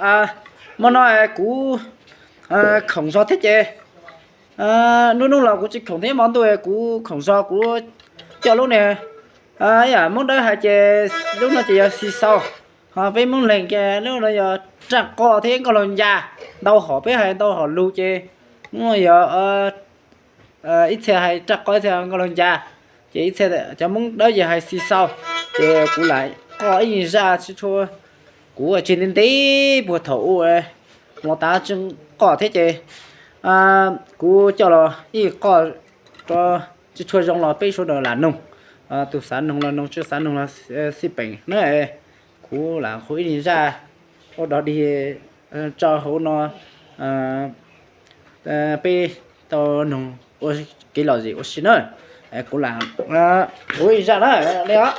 Hmo no kuv khoom zog thiab ces, hnub nub los kuv tsis khoom thiab, hmo ntuj kuv khoom zog kuv coj lub niag, yam Hmoob Dawb hais ces lub no ces yog xi xau, ho peb Hmoob Leeg ces lub no yog raj qoj thiab nkauj laug ncas. Ntau hom peb hais ntau hom lus ces Hmoob no yog ib txhia hais raj qoj, ib txhia nkauj laug ncas, ces ib txhia cov Hmoob Dawb ces hais xi xau. Ces kuv lam qoj ib zaj tsis tshua, kuv tsis ntev ntev puag thaum ub los tas tsis qoj thiab ces kuv coj los ib qoj rau tsis tshua zoo los peb sawv daws lam noog. Tus xav noog los noog, tsis xav noog los xij peem na. Kuv lam qhov ib zaj ua dog dig tso hauv no, peb tau noog ua kev lom zem ua si na. Kuv lam ua ib zaj na, li os.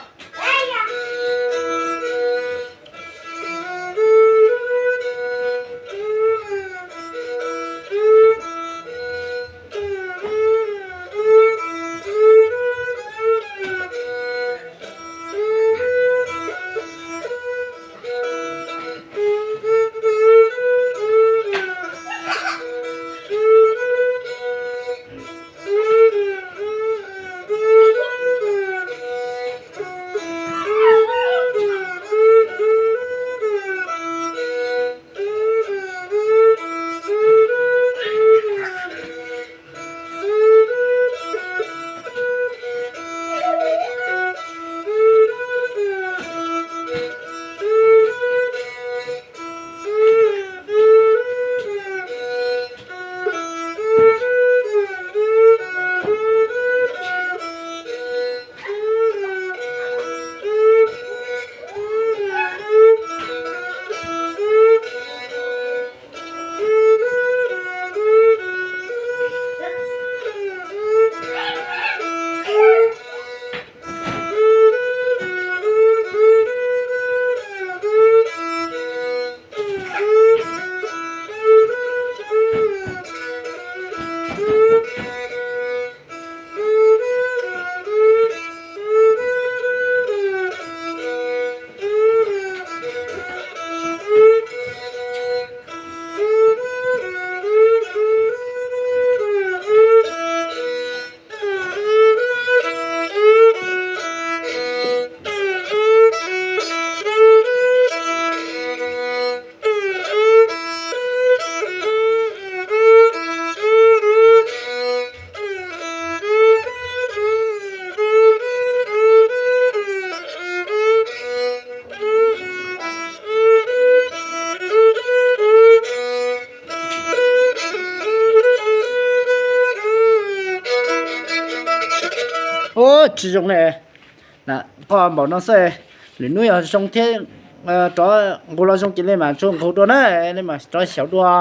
Tsis zoo li, qoj npaum no xwb. Lwm hnub yog zoo thiab, rov nqus los zoo ces nej mam tsuas nqus dua na, nej mam rov xyaum dua.